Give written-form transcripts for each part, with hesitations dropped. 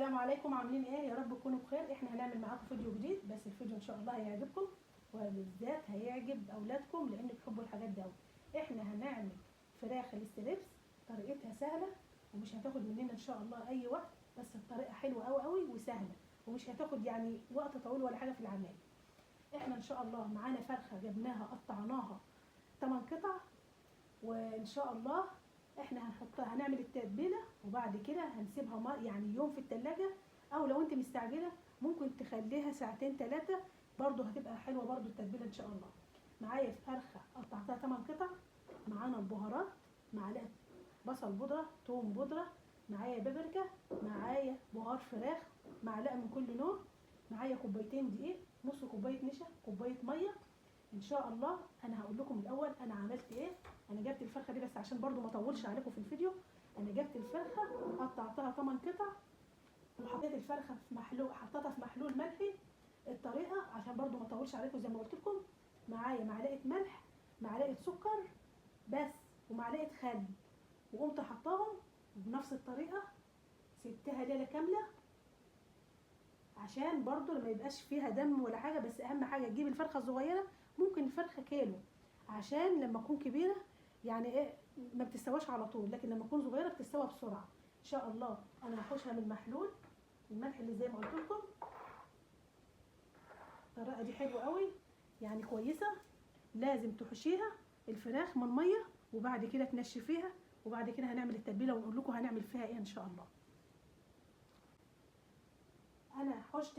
السلام عليكم، عاملين ايه؟ يا رب تكونوا بخير. احنا هنعمل معاكم فيديو جديد، بس الفيديو ان شاء الله هيعجبكم، وبالذات هيعجب اولادكم لان بيحبوا الحاجات دي قوي. احنا هنعمل فراخ ال strips، طريقتها سهلة ومش هتاخد مننا ان شاء الله اي وقت، بس الطريقة حلوة قوي قوي وسهلة، ومش هتاخد يعني وقت طويل ولا حاجة في العمل. احنا ان شاء الله معانا فرخة جبناها قطعناها 8 قطع، وان شاء الله احنا هنحطها، هنعمل التتبيله وبعد كده هنسيبها يعني يوم في التلاجة، او لو انت مستعجلة ممكن تخليها ساعتين 3 برضو هتبقى حلوة برضو التتبيله ان شاء الله. معايا فرخة قطعتها 8 قطع، معانا البهارات، معلقه بصل بودره، توم بودره، معايا بابريكا، معايا بهار فراخ معلقه من كل نوع، معايا كوبايتين دقيق، نص كوباية نشا، كوباية مية. ان شاء الله انا هقول لكم الاول انا عملت ايه. انا جبت الفرخه دي بس عشان برضو ما اطولش عليكم في الفيديو. انا جبت الفرخه قطعتها 8 قطع، وحطيت الفرخه في محلول، حطيتها في محلول ملحي. الطريقة عشان برضو ما اطولش عليكم زي ما قلت لكم، معايا معلقه ملح، معلقه سكر بس، ومعلقة خل، وقمت حطاهم بنفس الطريقة. سبتها ليلة كاملة عشان برضو ما يبقاش فيها دم ولا حاجة. بس اهم حاجة تجيب الفرخه الصغيرة، ممكن الفرخه كيلو، عشان لما تكون كبيرة يعني ايه ما بتستواش على طول، لكن لما تكون صغيرة بتستوى بسرعة. ان شاء الله انا هحوشها من محلول الملح اللي زي ما قلت لكم. الطريقة دي حلوة قوي يعني كويسة. لازم تحشيها الفراخ من مية وبعد كده تنشفيها، وبعد كده هنعمل التتبيله ونقول لكم هنعمل فيها ايه ان شاء الله. انا حشت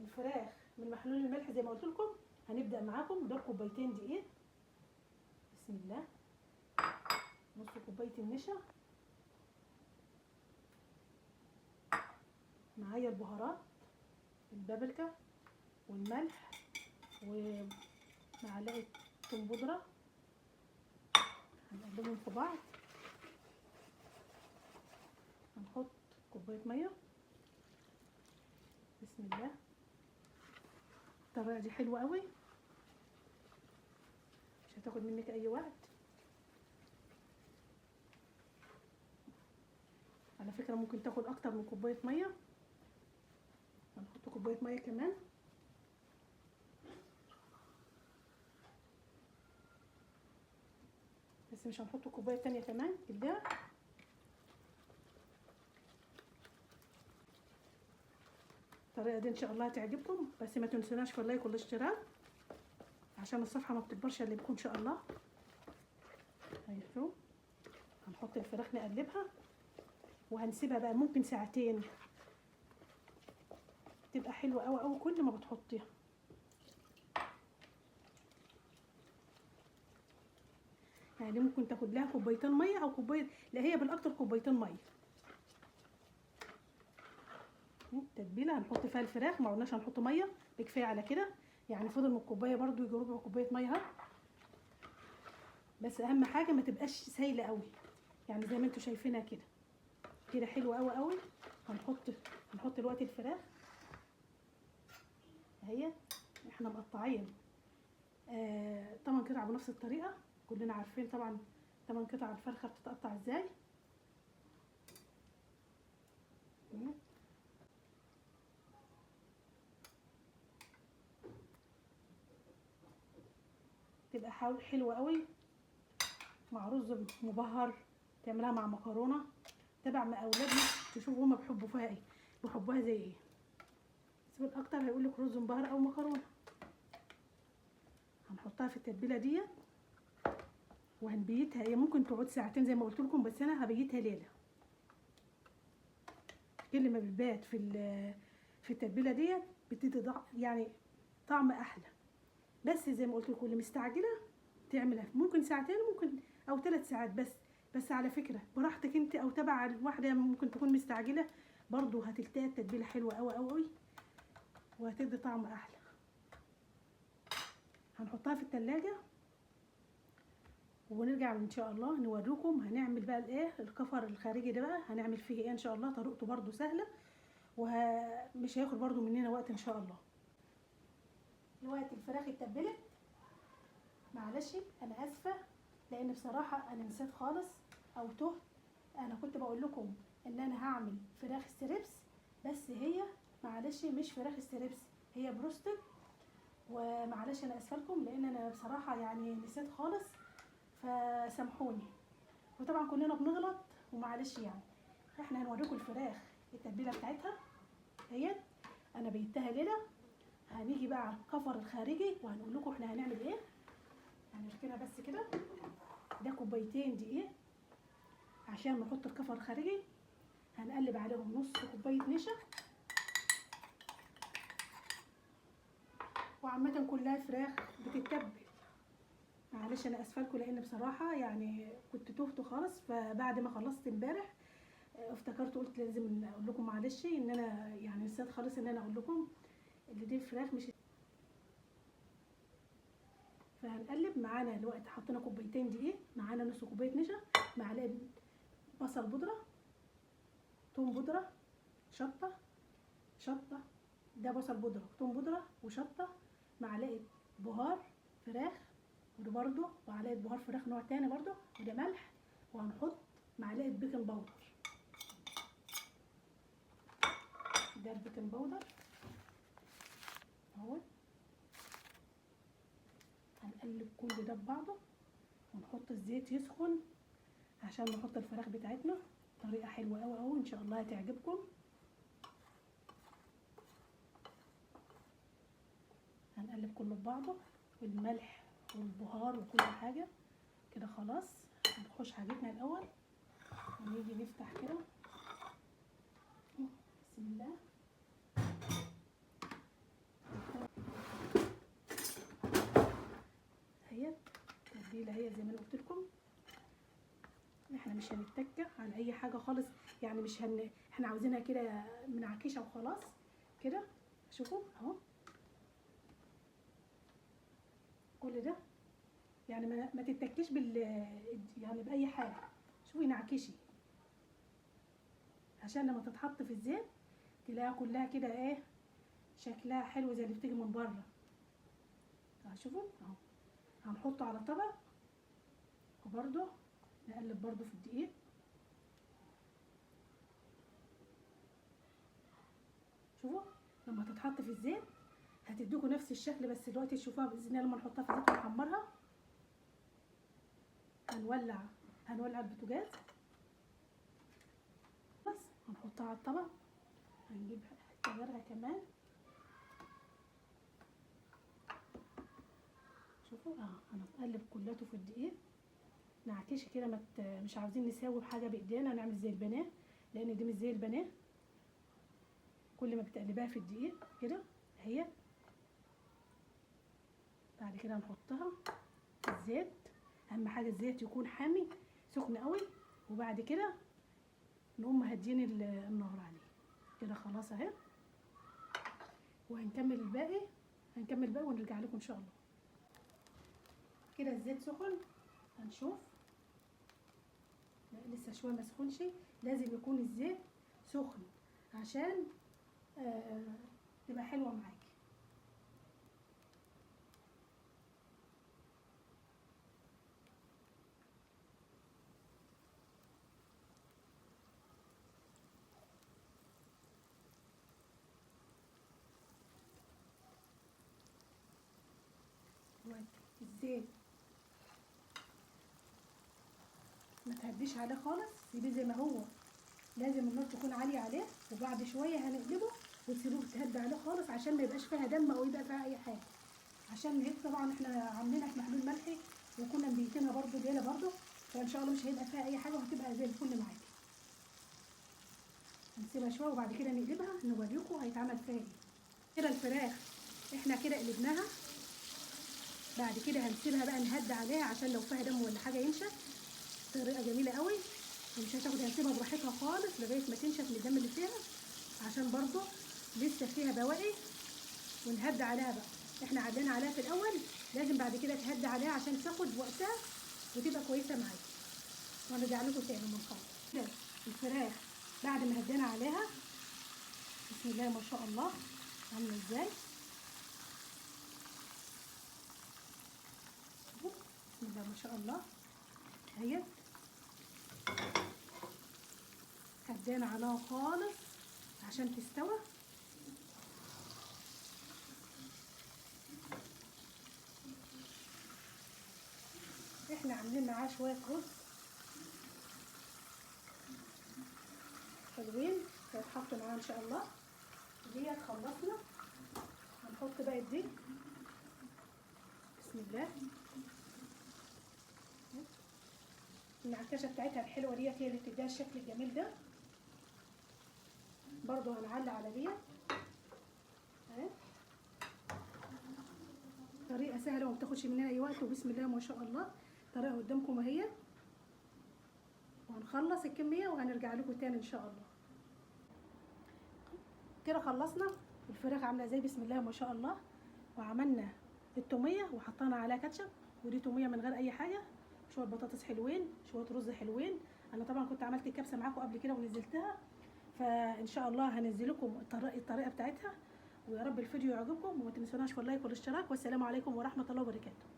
الفراخ من محلول الملح زي ما قلت لكم. هنبدا معاكم دول كوبايتين دقيق، بسم الله، نص كوباية النشا، معايا البهارات، البابريكا والملح ومعلقة توم بودره، هنقلبهم في بعض. هنحط كوباية مية، بسم الله. الطريقة دي حلوة قوي، مش هتاخد منك اي وقت. على فكرة ممكن تاخد اكتر من كوباية مية. هنحط كوباية مية كمان. بس مش هنحط كوباية تانية كمان كده. الطريقة دي ان شاء الله هتعجبكم، بس ما تنسوناش في اللايك والاشتراك عشان الصفحة ما بتكبرش اللي بيكون ان شاء الله. هيفو هنحط الفراخ نقلبها وهنسيبها بقى ممكن ساعتين، تبقى حلوة قوي قوي كل ما بتحطيها. يعني ممكن تاخد لها كوبايتين مية او كوباية، لا هي بالاكتر كوبايتين مية. التتبيله هنحط فيها الفراخ، ما قلناش هنحط مية، بكفايه على كده يعني. فاضل من الكوباية برده يجي ربع كوباية مية، بس اهم حاجة ما تبقاش سايله قوي، يعني زي ما انتم شايفينها كده كده حلوة قوي قوي. هنحط دلوقتي الفراخ اهي، احنا مقطعين 8 قطع بنفس الطريقة، كلنا عارفين طبعا 8 قطع الفرخه بتتقطع ازاي. تبقى حلوة قوي مع رز مبهر، تعملها مع مكرونه تبع ما اولادنا تشوفوا هما بيحبوا فيها ايه، بيحبوها زي ايه. بس بالاكتر هيقول لك رز مبهر او مكرونه. هنحطها في التتبيله ديت وهنبيتها، هي ممكن تقعد ساعتين زي ما قلت لكم، بس انا هبيتها ليلة. كل ما بتبات في التتبيله ديت بتدي يعني طعم احلى. بس زي ما قلت لكم اللي مستعجلة تعملها ممكن ساعتين، ممكن او 3 ساعات بس على فكرة براحتك انت او تبع الواحدة ممكن تكون مستعجلة برضو، هتلتقي التتبيله حلوة قوي قوي قوي وهتدي طعم احلى. هنحطها في التلاجة ونرجع ان شاء الله نوريكم هنعمل بقى الايه الكفر الخارجي ده بقى هنعمل فيه ايه ان شاء الله. طريقته برضو سهلة ومش هياخد برضو مننا وقت ان شاء الله. دلوقتي الفراخ اتبلت، معلش انا اسفه لان بصراحة انا نسيت خالص او تهت. انا كنت بقول لكم ان انا هعمل فراخ strips، بس بس هي معلش مش فراخ strips، هي بروستد. ومعلش انا اسفه لكم لان انا بصراحة يعني نسيت خالص، فسامحوني. وطبعا كلنا بنغلط ومعلش يعني. احنا هنوريكم الفراخ التتبيله بتاعتها اهي، انا بيتها ليلة. هنيجي بقى على ال cover الخارجي وهنقول لكم احنا هنعمل ايه. هنركنها بس كده. ده كوبايتين دقيق عشان نحط ال cover الخارجي. هنقلب عليهم نص كوباية نشا، وعامة كلها فراخ بتتبل. معلش انا اسفه لكم لان بصراحة يعني كنت تهت خالص، فبعد ما خلصت امبارح افتكرت قلت لازم اقول لكم معلش ان انا يعني نسيت خالص ان انا اقول لكم اللي دي فراخ مش. فهنقلب معانا الوقت. حطينا كوبايتين دقيق، معانا نص كوباية نشا، معلقه بصل بودره، توم بودره، شطه شطه، ده بصل بودره توم بودره وشطه، معلقه بهار فراخ وده برده، ومعلقة بهار فراخ نوع تاني برده، وده ملح، وهنحط معلقه baking powder. ده ال baking powder اهو. هنقلب كل ده ببعضه ونحط الزيت يسخن عشان نحط الفراخ بتاعتنا. طريقه حلوة قوي قوي ان شاء الله هتعجبكم. هنقلب كله ببعضه، والملح والبهار وكل حاجة كده. خلاص هنخش حاجتنا الاول ونيجي نفتح كده. بسم الله. اهي التتبيله هي زي ما انا قلت لكم، احنا مش هنتكه على اي حاجة خالص، يعني مش احنا عاوزينها كده منعكشه وخلاص كده. شوفوا اهو كل ده، يعني ما تتكيش يعني باي حاجة. شوفي نعكشي عشان لما تتحط في الزيت تلاقيها كلها كده ايه شكلها حلو زي اللي بتيجي من بره. شوفوا اهو. هنحطه على طبق وبرده نقلب برده في الدقيق. شوفوا لما تتحط في الزيت هتديكوا نفس الشكل، بس دلوقتي تشوفوها باذن الله لما نحطها في الزيت ونحمرها. هنولع البوتاجاز بس، هنحطها على الطبق. هنجيب حتة غيرها كمان. شوفوا هنقلب كلته في الدقيق، نعكش كده. مش عاوزين نساوي بحاجة بايدينا، نعمل زي البانيه، لان دي مش زي البانيه. كل ما بتقلبها في الدقيق كده اهي. بعد كده هنحطها في الزيت. اهم حاجة الزيت يكون حامي سخن قوي، وبعد كده نقوم مهديين النار عليه كده. خلاص اهي. وهنكمل الباقي، هنكمل الباقي ونرجع لكم ان شاء الله. كده الزيت سخن، هنشوف. لا لسه شوية ما سخنش، لازم يكون الزيت سخن عشان تبقى حلوة معاكي. الزيت ما تهديش عليه خالص، سيبيه زي ما هو، لازم النار تكون عالية عليه. وبعد شوية هنقلبه وتسيبوه تهدى عليه خالص عشان ما يبقاش فيها دم او يبقى فيها اي حاجة، عشان هيك طبعا احنا عاملينها في محلول ملحي وكنا مبيتينها برده ليلة برده، فان شاء الله مش هيبقى فيها اي حاجة وهتبقى زي الفل معاكي. هنسيبها شوية وبعد كده نقلبها نوريكم هيتعمل فيها ايه. كده الفراخ احنا كده قلبناها، بعد كده هنسيبها بقى نهدى عليها عشان لو فيها دم ولا حاجة ينشف. طريقه جميلة قوي ومش هتاخد، هنسيبها براحتها خالص لغاية ما تنشف من الدم اللي فيها، عشان برضو لسه فيها بواقي، ونهدى عليها بقى. احنا عدينا عليها في الاول، لازم بعد كده تهدى عليها عشان تاخد وقتها وتبقى كويسة معاكي. وهنرجع لكم تاني من خالص. كده الفراخ بعد ما هدينا عليها، بسم الله ما شاء الله عامله ازاي. بسم الله ما شاء الله اهي هدينا عليها خالص. عشان تستوى. احنا عاملين معاه شوية رز حلوين هيتحطوا معاه ان شاء الله. ديت خلصنا، هنحط بقى الدقيق. بسم الله. النعكشه بتاعتها الحلوة ديت هي اللي بتديها الشكل الجميل ده. برضو هنعلي على ديت اهي. طريقه سهلة وما بتاخدش مننا اي وقت، وبسم الله ما شاء الله طريقه قدامكم اهي. وهنخلص الكمية وهنرجع لكم تاني ان شاء الله. كده خلصنا الفراخ عامله ازاي بسم الله ما شاء الله. وعملنا التوميه وحطينا عليها كاتشب، ودي توميه من غير اي حاجة، شوية بطاطس حلوين، شوية رز حلوين. انا طبعا كنت عملت الكبسه معاكم قبل كده ونزلتها، فان شاء الله هنزل لكم الطريقة بتاعتها. ويا رب الفيديو يعجبكم، وما تنسوناش في ال like والاشتراك. والسلام عليكم ورحمة الله وبركاته.